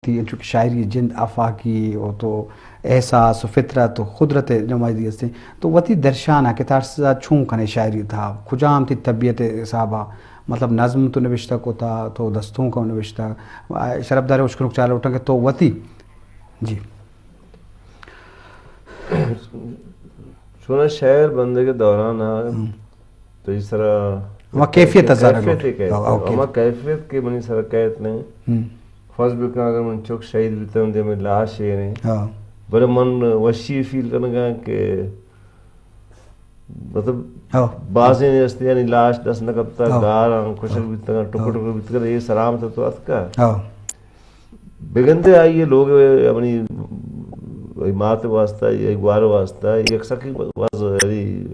تئی انچو کہ شاعری جند آفاقی و تو احساس و فطرت و قدرت نمائندگی ہستیں، تو وتی درشان ء کہ ترس ء چون کنے شاعری تھا، کجام تئی طبیعت حساب ء، مطلب نظم تو نوشتہ کتا، تو دستونک ہم نوشتہ، شرف دار اشکنوک چار لوٹاں کہ تو وتی، جی۔ چونا شاعر بندے کے دوران آ، ہم۔ تئی سرا ہما کیفیت ء زرگ کیفیت لوٹ۔ کہتے ہاں، اوکے۔ ہما کیفیت کے منی سرا کہت نہیں۔ ہم۔ فرض بکن اگر من چک شہید بیتم دے میں لاش ہے نہیں۔ ہاں۔ بلے من وشی فیل کرنگا کہ مطلب ہاں۔ بازیں ہستے یعنی لاش دست نہ کپتا، ہاں۔ گار آں، کشک ہاں۔ بیتگا، ٹکر ہاں۔ ٹکر بیتگا، یہ سلامت تو اتکا۔ ہاں۔ بگندے آئی لوگ اپنی مات واسطہ، یہ گوار واسطہ، یک سکی باز، یعنی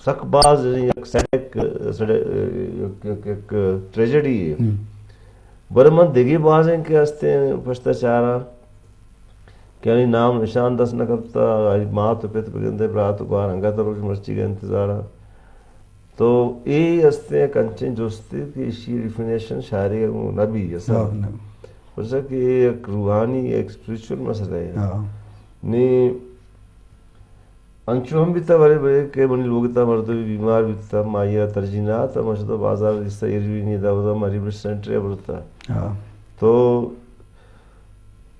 سک باز، یعنی یک سڑک، سڑک، یک، یک، یک ٹریجڈی ہے۔ ہم۔ بلے من دگہ بازیں کہ ہستیں پشتا چاراں کہ آئی نام نشان دست نہ کپتا، آئی مات و پت بگندے برات و گوار انگت روچ مرچی کا انتظار آں۔ تو اے ہستیں یک انچیں جستے کہ ایشی ڈیفینیشن شاعری ء گوں نہ بی اصل۔ ہاں، نہ۔ پرچا کہ اے یک روحانی، یک اسپریچول مسئلہ ہے۔ ہاں۔ نی انچو ہم بیتا، بلے بلے کہ منی لوگ تا مردم بیمار بیتا، ما آئی ء ترجیح نہ داتا، ما شتا بازار دیستا ایروین ء دا، اودا ما ریہیبلیٹیشن سینٹر ء برتا۔ ہاں۔ تو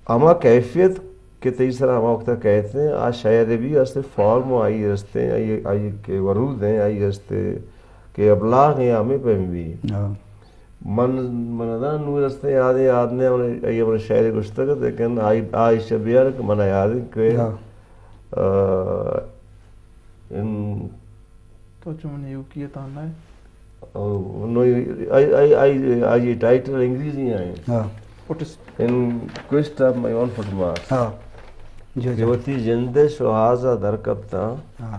ہما کیفیت کہ تئی سرا ہما وقتا کہتے ہیں، آ شاعر بھی ہستے فارم و آئی ہستے، آئی، آئی کے ورود ہیں، آئی ہستے کہ ابلاغ ہیں، ہمیں پہ بھی۔ ہاں۔ من، من ادا نور ہستے یاد ہے، یاد نے ہمیں، آئی ہمیں شاعر گشتگ، لیکن آئی، آئی شبیار کہ من یاد ہے کہ، ہاں۔ آ، ان تو چون یوکی تانا ہے؟ او، نو، آئی، آئی، آئی، آئی ٹائٹل انگریزی آئیں۔ ہاں۔ In cost of my own foot mark. ہاں۔ جو، کہ جو۔ وتی جند ء شوہاز ء در کپتاں۔ ہاں۔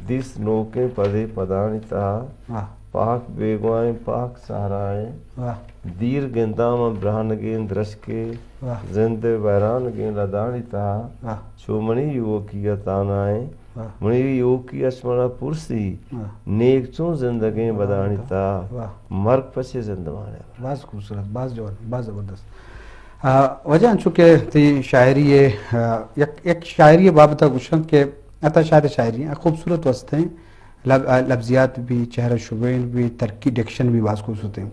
دیست نوکیں پدے پدانی تہا۔ ہاں۔ پاک بیگواہیں پاک صحرائیں۔ واہ۔ دیر گنداں من برہنگیں درشکے۔ واہ۔ زند ء ویرانگیں لدانی تہا۔ واہ۔ چو منی یوکی ء تانائیں۔ واہ۔ منی یوکی اش منا پرسی، واہ۔ نیک چون زندگیں بدانی تہا، واہ۔ مرگ پچے زندمانے۔ باز خوبصورت، باز جوان، باز زبردست۔ آ، واجہ انچو کہ تئی شاعری ء، آ، یک، یک شاعری ء بابت ء گوشاں کہ عطا شاد ء شاعری ء خوبصورت وستیں لب-، آ، لبزیات بھی، چہرہ شبین بھی، ترکی ڈکشن بھی باز خوبصورت ہیں۔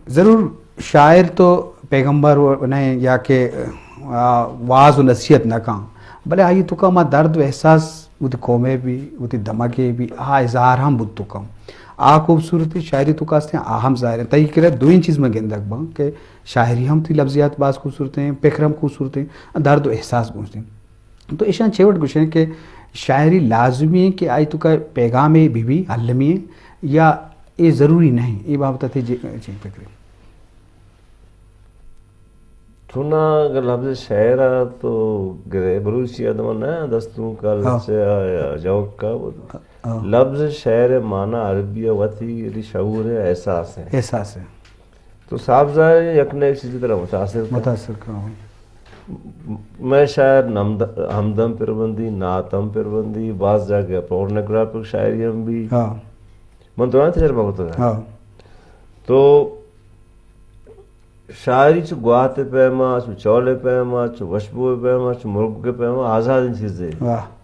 ضرور شاعر تو پیغمبر و-، نہ یا کہ، آ، واز و نصیحت نہ کاں، بلے آئی توکا ما درد و احساس وتی قومے بھی، وتی دمگے بھی، آ اظہار ہم بوت توکا۔ آ خوبصورتی شاعری توکا ہستیں، آ ہم ظاہر ہیں۔ تئی کرا دوئیں چیز میں گندگ باں کہ شاعری ہم تئی لفظیات باز خوبصورت ہیں، فکر ہم خوبصورت ہیں، درد و احساس گوشتیں۔ تو ایشاں چے وڑ گوشیں کہ شاعری لازمی ہیں کہ آئی توکا پیغامے بھی بھی المی ہیں یا اے ضروری نہیں؟ اے بابت ء تئی جے-، چے فکر ہے؟ چونا اگر لفظ شعر ء تو گرے، بلوچی ادب ء نہ دستونک ء ہاں۔ لچہ ء یا جوک ء ہاں۔ لفظ شعر ء معنی عربی ء وتی یعنی شعور ء احساس ہے۔ احساس ہے۔ تو صاف ظاہر ہے یک نہ یک چیز ترا متاثر کن۔ متاثر کن۔ میں شاعر نمد-، ہمدم پر بندی، نعت ہم پر بندی، بعض جاگہ پورنوگرافک شاعری ہم بھی۔ ہاں۔ من دوران تجربہ کرتا۔ ہاں۔ تو شاعری چو گوات ء پیما، چو چول ء پیما، چو وشبو ء پیما، چو مرگ ء پیما، آزادیں چیزے۔ واہ۔